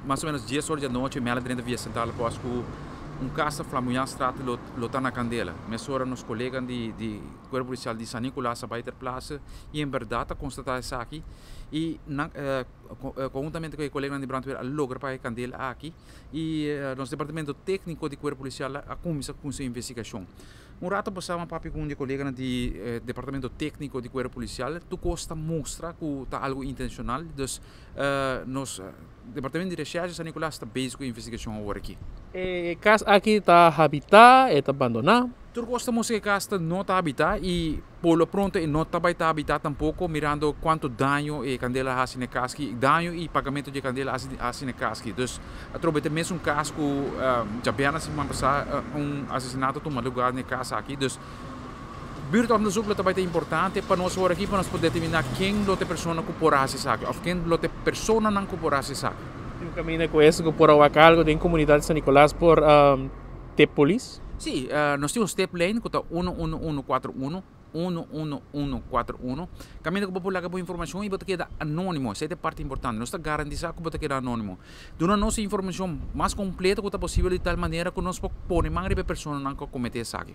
Mas o menos 10 or di anochi, mi a drenta via Centrale Post ku un kas na Flamboyantstraat lo ta na kandela. Mesora nos koleganan di Kuerpo Polisial di San Nicolas a bai ter plaatse i en bèrdat a konstatá esaki i nan konhuntamente ku e koleganan di brandweer a logra paga e kandela aki i nos departamento tékniko di Kuerpo Polisial a kuminsá ku su investigashon. Un rato pasá mi a papia ku un di e koleganan di departamento tékniko di Kuerpo Polisial, tur kos ta mustra ku ta algu intenshonal, dus nos departamento di reshèrshe San Nicolas ta bezig ku e investigashon awor aki. E kas aki ta habitá, e ta bandoná? Tur kos ta mustra ku e kas ta no ta habitá i por lo pronto e no ta bai ta habitá tampoko mirando kuantu daño e kandela a hasi na e kas aki, daño i pagamentu di e kandela a hasi na e kas aki. Dus atrobe ta e mesun kas ku djabièrnè siman pasá un asesinato a tuma lugá na e kas aki. Dus buurtonderzoek lo ta bai ta importante pa nos ora aki pa nos por determiná ken lo ta e persona ku por a hasi esaki òf ken lo ta e personanan ku por a hasi esaki. Tin un kaminda ku esaki ku por a wak algu den komunidat di San Nicolas por tip polis? Sí, nos tin un steplijn ku ta 11141, 11141, kaminda ku bo por laga bo informashon i bo ta keda anónimo. Esei ta e parti importante. Nos ta garantisá ku bo ta keda anónimo. Duna nos e informashon mas kompleto ku ta posibel di tal manera ku nos por pone man riba e personanan ku a kometé esaki.